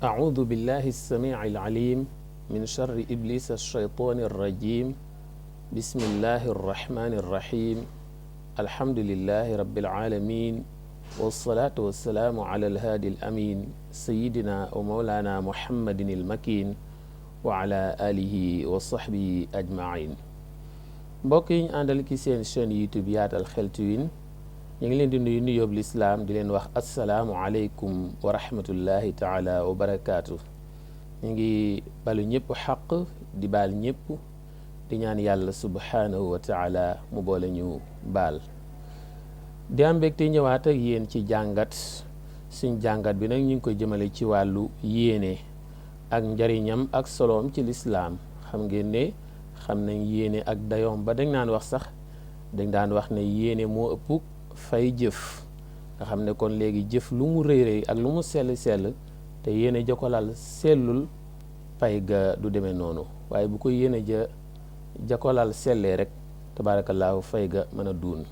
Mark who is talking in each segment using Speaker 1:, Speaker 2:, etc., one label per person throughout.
Speaker 1: أعوذ بالله السميع العليم من شر إبليس الشيطان الرجيم بسم الله الرحمن الرحيم الحمد لله رب العالمين والصلاة والسلام على الهادي الأمين سيدنا ومولانا محمد المكين وعلى آله وصحبه أجمعين. mbokk yi ñu àndal ci seen chaîne YouTube Yaatal Xeltu Yin ñu ngi leen di nuyu nuyoob lislaam di leen wax assalaamu aleykum wa rahmatullahi taala wa barakaatu. ñu ngi balu ñëpp xaq di baal ñëpp di ñaan yàlla subhaanahu wa taala mu boole ñu baal. di am mbégte ñëwaat ak yéen ci jàngat suñ jàngat bi nag ñu ngi koy jëmale ci wàllu yéene ak njariñam ak soloom ci lislaam. xam ngeen ne xam nañ yéene ak dayoom ba dañ daan wax sax dañ daan wax ne yéene moo ëpp fay jëf nga xam ne kon léegi jëf lu mu rëy rëy ak lu mu sell sell te yéene ja ko lal sellul pay ga du demee noonu, waaye bu ko yéene ja ko lal sellee rek tabaarakallaahu fay ga mën a duun.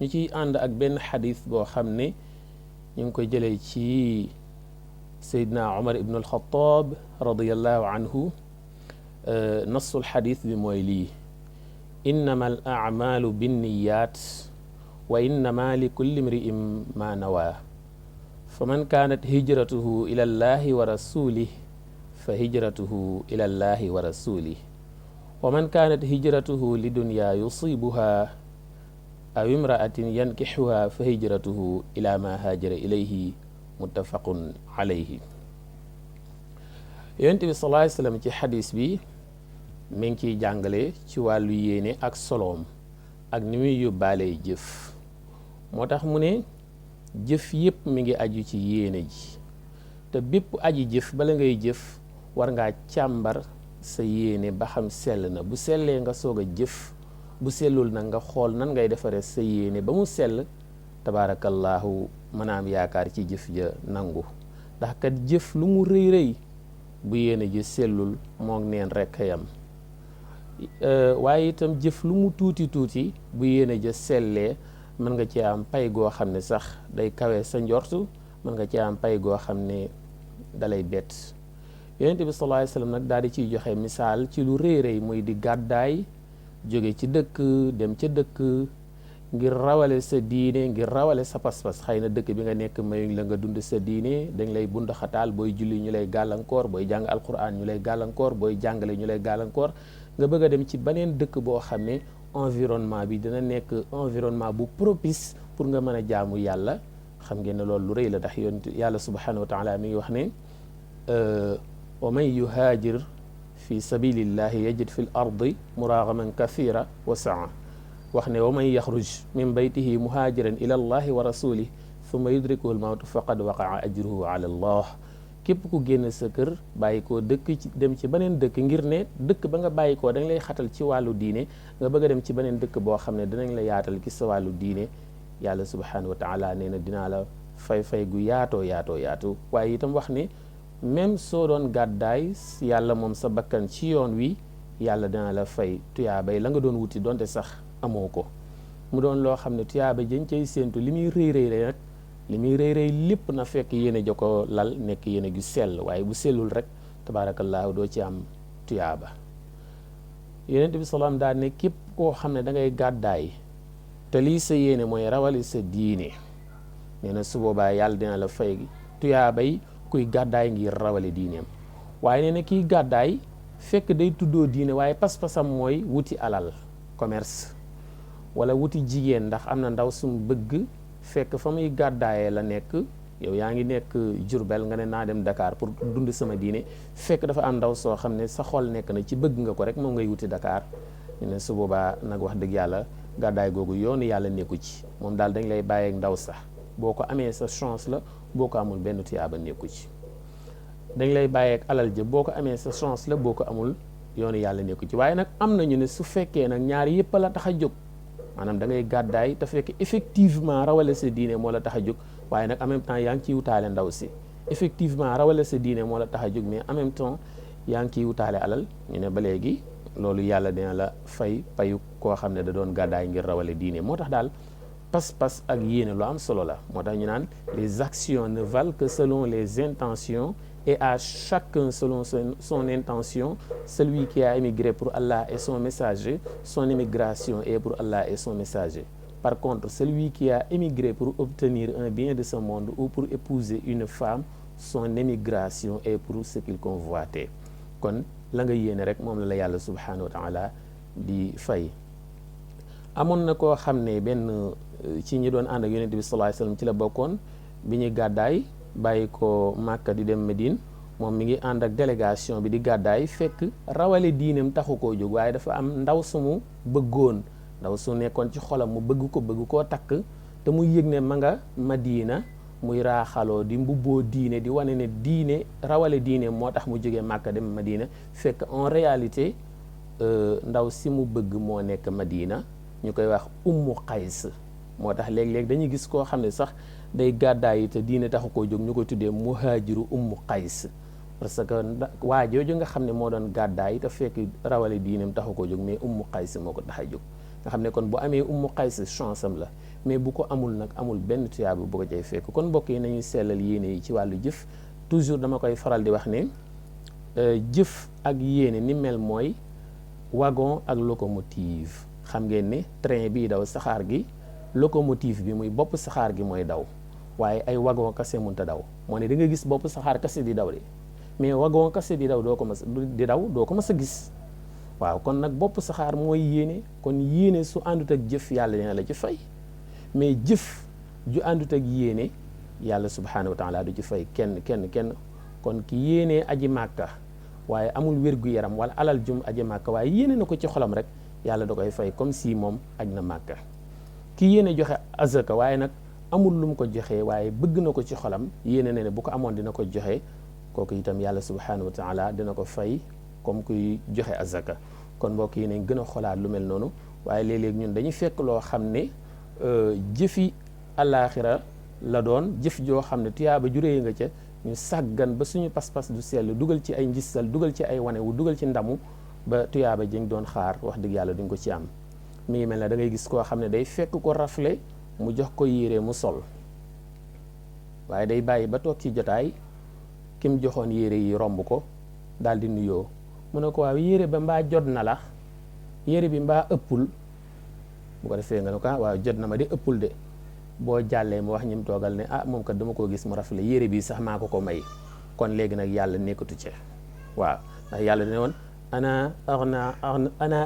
Speaker 1: ñu ciy ànd ak benn xadis boo xam ne ñu ngi koy jëlee ci Seydina Omar ibn al-Khattab radiyallahu anhu. nasul xadis bi mooy lii: innama al amalu binniyat wa innama li kulli mri'in ma nawaa fa man kaanat hijratuhu ila llahi wa rasulih fa hijratuhu ila llahi wa rasulih wa man kaanat hijratuhu li dunya yusibuha aw imra'atin yankixuha fa hijratuhu ila ma haajara ilayhi muttafaqun alayhi. yonent bi sallallahu alayhi wa sallam ci xadis bi mi ngi ciy jàngale ci wàllu yéene ak soloom ak ni muy yóbbaalee jëf. moo tax mu ne jëf yépp mi ngi aju ci yéene ji, te bépp aji jëf bala ngay jëf war ngaa càmbar sa yéene ba xam sell na. bu sellee nga soog a jëf, bu sellul nag nga xool nan ngay defaree sa yéene ba mu sell tabaarakallaahu mën a am yaakaar ci jëf ja nangu. ndax kat jëf lu mu rëy rëy bu yéene ji sellul moog neen rekk yam. waaye itam jëf lu mu tuuti tuuti bu yéene ja sellee mën nga ci am pay goo xam ne sax day kawe sa njortu, mën nga ci am pay goo xam ne dalay bett. yonent bi sallallahu alayhi wa sallam nag daal di ciy joxe misaal ci lu rëy rëy muy di gàddaay jóge ci dëkk dem ca dëkk ngir rawale sa diine, ngir rawale sa pas-pas. xëy na dëkk bi nga nekk mayuñ la nga dund sa diine, dañ lay bund xataal, booy julli ñu lay gàllankoor, booy jàng alquran ñu lay gàllankoor, booy jàngale ñu lay gàllankoor. nga bëgg a dem ci beneen dëkk boo xam ne environnement bi dina nekk environnement bu propice pour nga mën a jaamu yàlla. xam ngeen ne loolu lu rëy la, ndax yonent yàlla subhanahu wa taala mi ngi wax ne wa man yuhaajir fi sabilillahi yajid fi l ardi muragaman kathira wa saa. wax ne wa man yaxruj min baytihi muhaajiran ila allahi wa rasulih thumma yudrikuhu l mawtu faqad waqaa ajruhu ala allah. képp ku génn sa kër bàyyi koo dëkk ci dem ci beneen dëkk ngir ne dëkk ba nga bàyyi koo dañ lay xatal ci wàllu diine, nga bëgg a dem ci beneen dëkk boo xam ne dinañ la yaatal ci sa wàllu diine, yàlla subhanahu wa taala nee na dinaa la fay gu yaatu. waaye itam wax ne même soo doon gàddaay yàlla moom sa bakkan ci yoon wi, yàlla dina la fay tuyaabay la nga doon wuti donte sax amoo ko. mu doon loo xam ne tuyaaba jën cay séentu li muy rëy rëy nag, li muy rëy rëy lépp na fekk yéene ja ko lal nekk yéene gu sell, waaye bu sellul rek tabaarakallaahu doo ci am tuyaaba. yonent bi salaam daal ne képp koo xam ne da ngay gàddaay te lii sa yéene mooy rawale sa diine, nee na su boobaa yàlla dina la fay tuyaabay kuy gàddaay ngir rawale diineem. waaye nee na kiy gàddaay fekk day tuddoo diine waaye pas-pasam mooy wuti alal, commerce, wala wuti jigéen, ndax am na ndaw sum bëgg fekk fa muy gàddaayee la nekk. yow yaa ngi nekk Jurbel nga ne naa dem Dakar pour dund sama diine, fekk dafa am ndaw soo xam ne sa xol nekk na ci bëgg nga ko rek moom ngay wuti Dakar. ñu ne su boobaa nag wax dëgg yàlla gàddaay googu yoonu yàlla nekku ci, moom daal dañ lay bàyyeek ndaw sax, boo ko amee sa chance la, boo ko amul benn tuyaaba nekku ci. dañ lay bàyyeek alal ja, boo ko amee sa chance la, boo ko amul yoonu yàlla nekku ci. waaye nag am nañu ne su fekkee nag ñaari yëpp la tax a jóg, maanaam da ngay gàddaay te fekk effectivement rawale sa diine moo la tax a jóg, waaye nag en même temps yaa ngi ciy wutaale ndaw si. effectivement rawale sa diine moo la tax a jóg, mais en même temps yaa ngi ciy wutaale alal. ñu ne ba léegi loolu yàlla dina la fay payu koo xam ne da doon gàddaay ngir rawale diine. moo tax daal pas-pas ak yéene lu am solo la moo tax ñu naan les actions ne valent que selon les intentions et à chacun selon son intention. Celui qui a émigré pour Allah et son messager, son émigration est pour Allah et son messager. Par contre, celui qui a émigré pour obtenir un bien de ce monde ou pour épouser une femme, son émigration est pour ce qu'il convoitait. kon la nga yéene rek moom la yàlla subhanahu wa taala di fay. amoon na koo xam ne benn ci ñi doon ànd ak yonent bi sallallahu alayhi wasallam ci la bokkoon bi ñuy gàddaay bàyyi ko Màkka di dem Médine moom mi ngi ànd ak délégation bi di gàddaay fekk rawale diineem taxu koo jóg waaye dafa am ndaw sumu bëggoon ndaw su nekkoon ci xolam mu bëgg koo takk te muy yëg ne ma nga Madina muy raaxaloo di mbubboo diine di wane ne diine rawale diine moo tax mu jógee Màkka dem Madina fekk en réalité ndaw si mu bëgg moo nekk Madina ñu koy wax Ummu Qays moo tax léeg-léeg dañuy gis koo xam ne sax day gàddaay te diine taxu koo jóg ñu ko tuddee muhaajiru Ummu Qays parce que waa jooju nga xam ne moo doon gàddaay te fekk rawale diineem taxu koo jóg mais Ummu Qays moo ko tax a jóg nga xam ne kon bu amee Ummu Qays chance am la mais bu ko amul nag amul benn tuyaaba bu ko cay fekk kon mbokk yi nañuy sellal yéene yi ci wàllu jëf toujours dama koy faral di wax ne jëf ak yéene ni mel mooy wagon ak locomotive. xam ngeen ne train bii daw saxaar gi locomotive bi muy bopp saxaar gi mooy daw waaye ay wagon kase munta daw moo ne da nga gis bopp saxaar kase di daw de mais wagon kase di daw doo ko mas a gis waaw kon nag bopp saxaar mooy yéene kon yéene su àndut ak jëf yàlla dina la ci fay mais jëf ju àndut ak yéene yàlla subhanahu wa taala du ci fay kenn kon ki yéenee aji màkka waaye amul wér-gu-yaram wala alal jum aji màkka waaye yéene na ko ci xolam rek yàlla da koy fay comme si moom aj na màkka ki yéene joxe azaka waaye nag amul lu mu ko joxee waaye bëgg na ko ci xolam yéene ne bu ko amoon dina ko joxe kooku itam yàlla subhanahu wa taala dina ko fay comme kuy joxe azaka kon mbokk yi nañ gën a xolaat lu mel noonu waaye léeg-léeg ñun dañuy fekk loo xam ne jëfi àllaaxira la doon jëf joo xam ne tuyaaba ju réy nga ca ñu sàggan ba suñu pas-pas du sell dugal ci ay njissal dugal ci ay wane wu dugal ci ndamu ba tuyaaba jëng doon xaar wax dëgg yàlla duñ ko ci am mi ngi mel ne da ngay gis koo xam ne day fekk ko rafle mu jox ko yére mu sol waaye day bàyyi ba toog ci jotaay ki mu joxoon yére yi romb ko daal di nuyoo mu ne ko waaw yére ba mbaa jot na la yére bi mbaa ëppul bu ko defee nga ne ko waaw jot na ma de ëppul de boo jàllee mu wax ñi mu toogal ne moom kat dama koo gis mu rafle yére bi sax maa ko may kon léegi nag yàlla nekkatu ci waaw ndax yàlla dina woon ana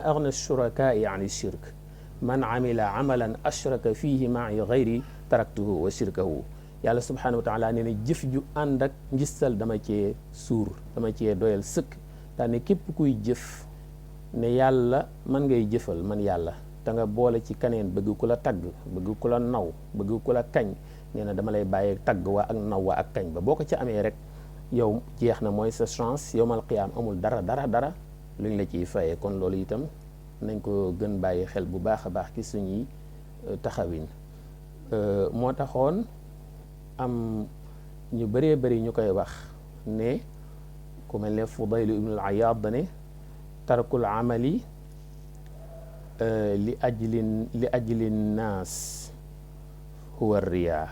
Speaker 1: aghna shurakaai ani shirk man amila amalan ashraka fihi ma'i ghayri taraktuhu wa shirkahu yàlla subhanahu wa taala nee na jëf ju ànd ak njistal dama cee suur dama cee doyal sëkk daane képp kuy jëf ne yàlla man ngay jëfal man yàlla te nga boole ci kaneen bëgg ku la tagg bëgg ku la naw bëgg ku la kañ nee na dama lay bàyyee tagg wa ak naw wa ak kañ ba boo ko ci amee rek yow jeex na mooy sa chance yowmal qiyaam amul dara luñ la ciy fayee kon loolu itam nañ ko gën bàyyi xel bu baax a baax ci suñuy taxawin moo taxoon am ñu bëree bëri ñu koy wax ne ku mel ne Fudayl ibn al-Ayyad dane tarkul amali li ajli nnaas huwa riyaa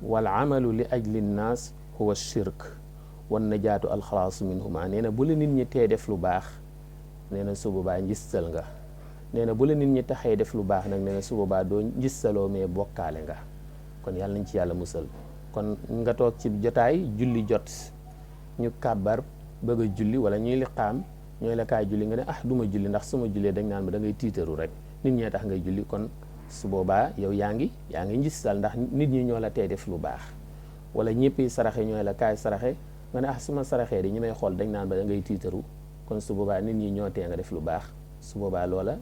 Speaker 1: wal amalu li ajli nnaas huwa shirk wan najaatu alxalaasu minhuma nee na bu la nit ñi tee def lu baax nee na su boobaa njistal nga nee na bu la nit ñi taxee def lu baax nag nee na su boobaa doo njistaloo mais bokkaale nga kon yàlla nañ ci yàlla musal kon nga toog ci jotaay julli jot ñu kàbbar bëgg a julli wala ñuy liqaam ñooy la kaay julli nga ne duma julli ndax suma jullee dañ naan ma da ngay tiitaru rek nit ñee tax ngay julli kon su boobaa yow yaa ngi njistal ndax nit ñi ñoo la tee def lu baax wala ñëpp saraxe ñooy la kaay saraxe nga ne suma saraxee di ñi may xool dañ naan ba da ngay tiitaru kon su boobaa nit ñi ñoo tee nga def lu baax su boobaa loola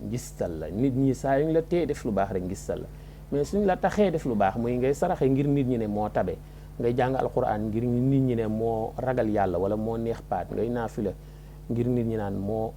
Speaker 1: ngistal la nit ñi saa yu ñu la tee def lu baax rek ngistal la mais suñ la taxee def lu baax muy ngay saraxe ngir nit ñi ne moo tabe ngay jàng alquran ngir nit ñi ne moo ragal yàlla wala moo neex paat ngay naafila ngir nit ñi naan moo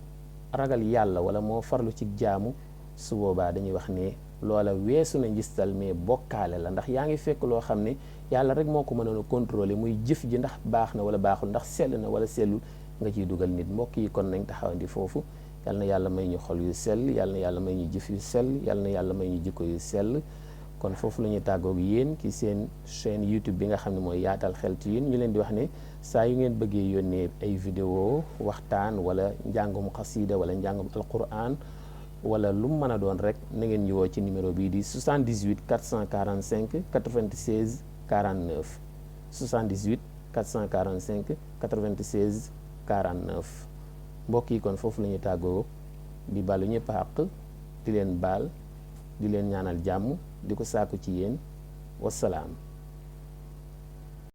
Speaker 1: ragal yàlla wala moo farlu ci jaamu su boobaa dañuy wax ne loola weesu na ngistal mais bokkaale la ndax yaa ngi fekk loo xam ne yàlla rek moo ko mënoon a contrôler muy jëf ji ndax baax na wala baaxul ndax sell na wala sellul nga ciy dugal nit mbokk yi kon nañ taxawandi foofu yal na yàlla may ñu xol yu sell, yal na yàlla may ñu jëf yu sell, yal na yàlla may ñu jikko yu sell. kon foofu la ñuy tàggoog yéen ci seen chaîne YouTube bi nga xam ne mooy Yaatal Xeltu Yin. ñu leen di wax ne saa yu ngeen bëggee yónnee ay vidéo waxtaan wala njàngum xasida wala njàngum alquran wala lu mu mën a doon rek na ngeen ñu woo ci numéro bii di 78 445 96 49 78 445 96 49 mbokk yi kon foofu la ñuy tàggoo di balu ñëpp àq di leen baal di leen ñaanal jàmm di ko sàkku ci yéen wasalaam.